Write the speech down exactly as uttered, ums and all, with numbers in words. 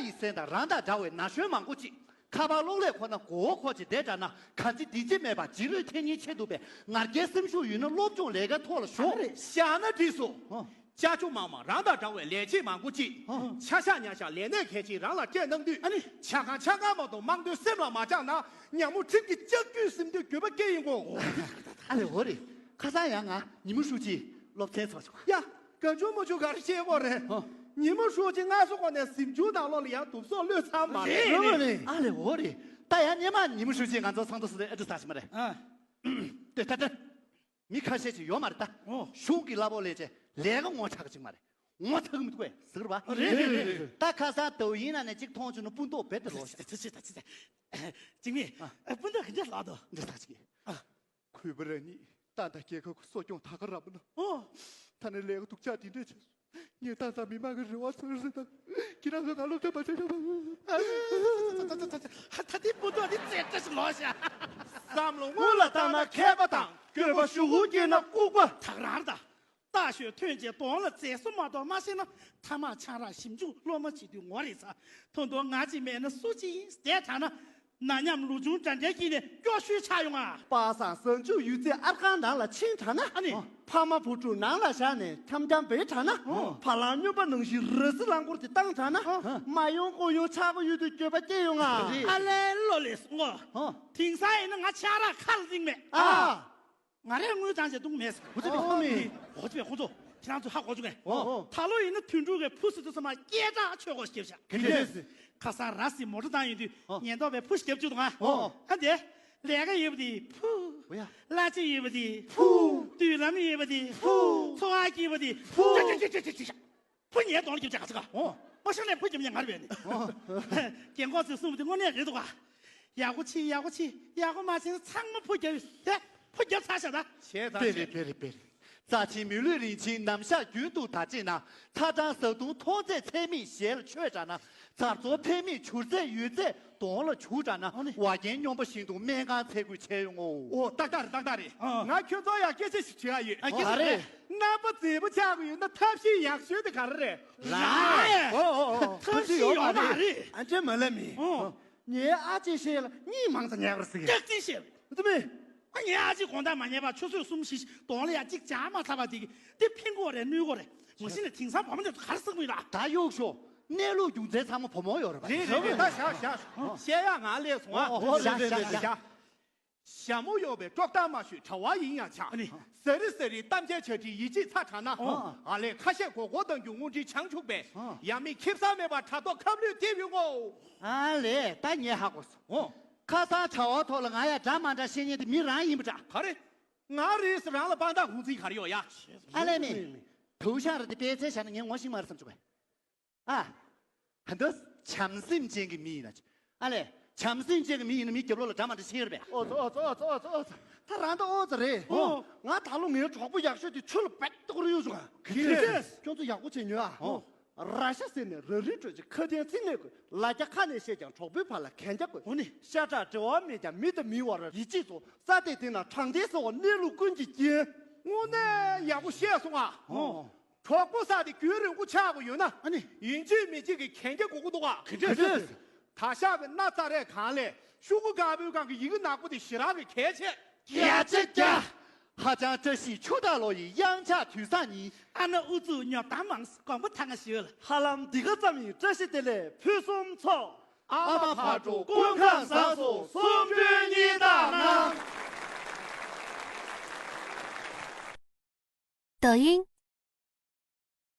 ཡིག་ཟེར་དང་རང་དང་འདྲ་བའི་ན་གཞོན་མང་པོ་ཅིག་ཁ་པར་གློག་ཀླད་ཁོ་ན་མགོ་བོ་འཁོར་ཅིག་བསྡད་དྲགས་ན་ག་ཚིག་འདི་ཅི་མེད་པར་རྗེས་ལུས་འཐེན་ཉེན་ཆེ་འདུག་པས། ང་རྒྱལ་སེམས་ཤུགས་ཡོད་ན་སློབ་སྦྱོང་ལས་ཀའི་ཐོག་ལ་ཞོག་བཞག་ན་འགྲིགས་སོ། ཨོ། ཅ་ཅོ་མང་མང་རང་དང་འདྲ་བའི་ལས་བྱེད་མང་པོ་ཅིག་ཨོ། ཆ་ཤག་ཉ་ཤག་ལས་གནས་གལ་ཆེན་རང་ལ་སྤྲད་གནང་དུས། ཨ་ནི། ཆ་གང་ཆ་གང་མ་གཏོགས་དམངས་དོན་སེམས་ལ་མ་བཅངས་ན་ཉ་མོ་ཁྲིམས་ཀྱི་ལྕགས་ཀྱུས་ཟིན་དུས་འགྱོད་པ་སྐྱེ་ཡིན་གོ། ཨ་ལེ་འོ་རེད། ཁ་སང་ཡང་ང་ཉི་མ་ཧྲུའུ་ཅི་སློབ་ཚན་ཚོགས་བྱུང་། ཡ། གང་བྱུང་མ་བྱུང་ག་རེ་བཤད་ཀྱི་ཡོད་རེད། ཨོ། ཉི་མ་ཧྲུའུ་ཅི་སྔ་སོ་གོ་ནས་གཟིམ་ཆུང་ནང་ལོགས་ལ་ཡང་དུབ་སོགས་གློད་ཚར་མ་རེད། རེད་རེད། ཨ་ལེ་འོ་རེད། ད་ཡང་སྔོན་མ་ཉི་མ་ཧྲུའུ་ཅི་ང་ཚོ་ཚོགས་འདུ་སོ་སོའི་ཨ་འདྲ་ས་ཞིག་མ་རེད། ཨ། ལྟོས་ད་ལྟ། མི་ཁ་ཤས་ཅིག་ཡོད་མ་རེད་ད། ཨོ། གཞུང་གི་གླ་ཕོགས་ལེན་བྱས་ལས་ཀ་ངོ་ཚ་གི་ཅིག་མ་རེད། ངོ་ཚ་གི་མི་འདུག་གས་ཟེར་བ། རེད་རེད་རེད་རེད། ད་ཁ་སང་ཟླ་བ་ཡིན་ན་ནས་གཅིག་མཐོང་བྱུང་ན་སྤུ་མདོག་རྦད་དེ་ལོག་ཤག་ཚེ་ཚེ་ཚེ་ཚེ། འཇིགས་མེད། ཨ། སྤུ་མདོག་ག་འདྲ་ལགས་དོ། འདྲ་ཚ་ཅིག་ཨ། གུས་པ་རང་ཉིད་ཏང་དང་རྒྱལ་ཁབ་ཀྱི་གསོ་སྐྱོང་ད་ག་རང་པོ་ན། ཨོ། ད་ནི་ལས་ཀ་སྡུག་ཅག་འདི་འདྲས་བྱས་སོང་། ངས་ཏང་དང་མི་མང་གི་རེ་བ་ཚོར་ཟིན་དང་། ཁྱེད་རང་ཚོ་ང་སློབ་གྲྭ་མ་བྱེད་ཆོག་པ། ད་ད་ད་ད་ད་ད་ད་འདི་སྤུ་མདོག་འདི་རྩེ་བཀྲ་ཞིག་ལོག་ཤག་བསམ་བློ་སྔོན་ལ་བཏང་ན་མཁས་པ་དང་། སྐྱོན་པ་ཞུ་སྐྱེས་ན་ལྐུགས་པ། ད་ག་རང་རེད་ད། རྟ་ཞོན་ཐོན་རྗེས་གདོང་ལ་མཛེས་བཟོ་མ་གཏོགས་མ་ཤེས་ན། ཐ་མག་ཆང་རག་ཞིམ་ཆུང་སློབ་མ་བྱེད་དུས་ངོ་རེ་ཚ། ད་དུང་ང་གཅིག་མེད་ན་སུ་གཅིག་ཡིན་བསྡད་དྲགས་ན། ན་མཉམ་ལོ་ཆུང་འདྲ་འདྲའི་དཀྱིལ་ནས་སྐྱོ་ཤོས་ཆགས་ཡོང་ང་། པ་སངས་གཟའ་མཇུག་ཡོད་ཚད་ཨར་ཁང་ནང་ལ་ཕྱིན་དྲགས་ན། ཨ་ནི། ཕ་མ་བུ་ཕྲུག་ནང་ལ་བཞག་ནས་འཁྱམ་འཁྱམ་བསྡད་དྲགས་ན། ཨོ། བ་ལང་སྨྱོན་པ་ནང་བཞིན་ར་བཟི་རླངས་འཁོར་དེ་བཏང་དྲགས་ན། ཨོ། མ་ཡོང་ཀོ་ཡོང་ཆགས་ཀྱི་ཡོད་དུས་འགྱོད་པ་སྐྱེ་ཡོང་ང་། རེད། ཨ་ལས་ལོ་ལེ་སོང་ངོ་། ཨོ། དེང་སང་ཡིན་ན་ང་ཆང་རག་ཁ་ལ་བཏིང་མེད། ཨ། ང་རས་དངུལ་བཏང་བྱས་བཏུང་མེད་ཟེར། ཧོ་ཙི་པེ་ཧོ་མི། ཧོ་ཙི་པེ་ཁོང་ཚོ་ཁྱེད་རང་ཚོ་ཧ་གོ་བྱུང་ངས། ཨོ། ད་ལོ་ཡིན་ན་དུད་འགྲོ་གི་ཕུ་སི་ཏུ་ས་མ་སྐད་གྲགས་ཆོད་གོ་སྐྱེབ་བྱ། ག་འདྲས་ཟེར། ཁ་སང་ར་སི་མོ་ཊ་བཏང་ཡོང་དུས་ཨོ། ཉེན་རྟོག་པས་ཕུ་སྐྱེབ་བཅུག་འདུག་ང་། ཨོ། ཨ་དེ། ལས་ཀ་ཡོད་པ་དེ་ཕུ། ཨོ་ཡ། གླ་ཆ་ཡོད་པ་དེ་ཕུ། དུས་ལམ་ཡོད་པ་དེ་ཕུ། འཚོ་བ་སྐྱིད་པ་དེ་ཕུ། ཅ་ཅ་ཅ་ཅ་ཅ། ཕུ་ཉལ་གདོང་ལ་རྒྱབ་བྱས་ག་ཚོད་ག་ཨོ། མ་ཤོར་ནས་ཕུ་རྒྱབ་ཉལ་ངར་བས་ནི། ཨོ། རྒན་གོག་ཚོས་གསུངས་པ་དེ་དངོས་གནས་རེད་འདུག་ག་ཡག་པོ་བྱེད་ཡག་པོ་བྱེད་ཡག་པོ་མ་བྱས་ན་ཚང་མ་ཕུ་རྒྱབ་ཡ་ཕུ་རྒྱབ་ཚར་བཞག་ད། བྱས་ཙང་དཔེ་རེད་བྱས། དཔེ་རེད་དཔེ་རེད། རྩ་ཆེན་མི་ལུས་རིན་ཆེན་ནམ་ཞག་རྒྱུན་དུ་དར་ཆེད་ན། ཚ་གྲང་ཟ་འཐུང་མཐོང་ཚད་ཚད་མེད་ཞལ་ལ་མཆོད་དྲགས་ན། རྩ་གཙོ་ཕན་མེད་བྱུར་ཚད་ཡོད་ཚད་གདོང་ལ་བྱུག་དྲགས་ན། ཨ་ནི། བ་རྒན་སྨྱོན་པ་བཞིན་དུ་སྨན་ཁང་ཚད་བགོས་བྱས་ཡོང་ངོ་། ཨོ་ཏག་ཏག་རེད་ཏག་ཏག་རེད། ཨ། ང་ཁྱོད་ཚོ་ཡང་སྐད་ཆ་ཞིག་དྲི་ཡ་ཡོད། ཨ་སྐད་ཆ་རེད། རྣམ་པ་མཛེས་པོ་ཆགས་ཀྱི་ཡོད་ན་ཐབས་ཤེས་ཡག་ཤོས་དེ་ག་རེ་རེད། རང་རེད། ཨོ་ཨོ་ཨོ། ཐབས་ཤེས་ཡོད་མ་རེད། ཨ་འདྲས་མ་ལབ་མི། ཨོ། ངའི་ཨ་ཅེ་ཤེས་ལ་གཉིད་མང་ཙམ་ཉལ་བར་ཟེར་གི། སྐྱག་རྫུན་བཤད། འདི་མིན། ཨ་ངའི་ཨ་ཅེ་དགོང་དག་མ་ཉལ་བར་ཆུ་ཚོད་གསུམ་བཞི་གདོང་ལ་ཡ་གཅིག་བྱ་མ་ཐག་པ་དེ་གི་འདི་ཕན་གོ་རེད་གནོད་གོ་རེད། མ་གཞི་ནས་དེང་སང་བུ་མོ་འདི་ཚོ་ག་རེ་བསམ་གི་ཡོད་ལ། ད་གཡུག་ཤོག་གནས་ལུགས་རྒྱུ་མཚན་ཚང་མ་བུ་མོ་ཡོད་རེད་པ། རེད་རེད་རེད། ད་བཞག་བཞག་ཨོ། བཤད་ཡག་ང་སླེབས་སོང་ཨ། ཨོ་ཨོ་བཞག་རེད་བཞག་རེད་རེད། བཞག་ཞྭ་མོ་གཡོགས་པའི་དཀྲོག་གཏམ་མ་ཤོད་གྲྭ་བ་ཡིན་ཡང་ཆགས། ཨ་ནི། ཟ་རི་ཟ་རི་གཏམ་འཆལ་བྱ་བྲིས་ཡིད་ཆེས་ཚ་དྲགས་ན། ཨོ། ཨ་ལས་ཁ་ཤས་མགོ་སྐོར་གཏོང་རྒྱུ་དངོས་འབྲེལ་བྱང་ཆུབ་པས། ཨོ། ཡང་མིན་ཁེ་བཟང་མེད་པར་དྲ་ཐོག་ཁ་བསླུས་རྒྱབ་ཡོང་ངོ་། ཨ་ལས་ད་ངས་ཧ་གོ་སོང་། ཨོ། ཁ་སང་དྲ་བ་ཐོག་ལ་ང་ཡ་འདྲ་མ་འདྲ་བཤད་མཁན་དེ་མི་རང་ཡིན་པ་འདྲ། ག་རེ། ང་རེད་ཟེར་རང་ལ་དཔང་རྟགས་གུང་ཚིག་ག་རེ་ཡོད་ཡ། ཨ་ལས་མེད། དུ་ཤང་ར་དེ་པད་ཚལ་བཞག་ན་ངས་ངོ་ཤེས་མ་རེད་བསམ་བྱུང་བས། ཨ། ད་འདི་བྱམས་སེམས་ཅན་གྱི་མི་ཡིན་ན་ཅི། ཨ་ལས། བྱམས་སེམས་ཅན་གྱི་མི་ཡིན་ན་མི་རྒྱབ་ལོགས་ལ་འདྲ་མ་འདྲ་ཤེས་ཡོད་རེད་པས། ཨོ་ཙི་ཨོ་ཙི་ཨོ་ཙི་ཨོ་ཙི། ད་རང་ད་ཨོ་ཙི་རེད། ཨོ། ང་ད་ལོ་ངའི་གྲོགས་པོ་ཡག་ཤོས་དེ་ཆུ་ལ་བད་ཏོག་རེ་གཡུག་བྱུང་ཨ། ག་འདྲས། ཁྱོད་ཚོ་ཡག་པོ་བྱས་ཉོན་ཨ། ཨོ། ར་ཤ་ཟེར་ནས་ར་རི་བྲོས་ཀྱི་ཁ་དན་ཚིག་གནས་དགོས། ལ་རྒྱ་ཁ་ནས་བཤད་ཀྱང་གྲོགས་པོའི་བར་ལ་གན་རྒྱ་དགོས། ཨོ་ནི། ཤ་ཁྲག་འབྲེལ་བ་མེད་ཀྱང་མི་དང་མིའི་བར་ཡིད་ཆེས་སོགས་ས་སྟེང་དེ་ན་དྲང་བདེན་ཟེར་བ་གནས་ལུགས་ཀུན་གྱི་རྒྱན། དངོས་གནས་ཡག་པོ་བཤད་སོང་ཨ། ཨོ། གྲོགས་པོ་ཟེར་དེ་རྒྱུན་རིང་པོ་ཆགས་དགོས་ཡོད་ན། ཨ་ནི། ཡིན་གཅིག་མིན་གཅིག་གི་གན་རྒྱ་དགོས་ཀྱི་འདུག་ཨ། ག་འདྲས་ཟེར། ད་ཤག་གི་སྣ་རྩ་རས་གང་ལས་ཤོག་གུ་དཀར་པོའི་སྒང་གི་ཡི་གེ་ནག་པོ་དེ་ཞེ་དྲག་གི་གལ་ཆེ། བརྒྱ་ཆ་བརྒྱ། ཧ་ཅང་བཀྲ་ཤིས་ཆུ་སྟག་ལོ་ཡི་གཡང་ཆགས་དུས་བཟང་ཉིན། ཨ་ནི་ཨུ་ཚུགས་ཉོབ་ཐང་མང་དགོངས་པ་ཐང་ང་ཞུ་ལ། ཧ་ལམ་འདི་ག་ཙམ་ཡིན། བཀྲ་ཤིས་བདེ་ལེགས་ཕུན་སུམ་ཚོགས། ཨ་མ་ཕར་འགྲོ་སྐུ་ཁམས་བཟང་སོང་གསུམ་སྤྲུལ་གཉིས་དང་ན། 抖音，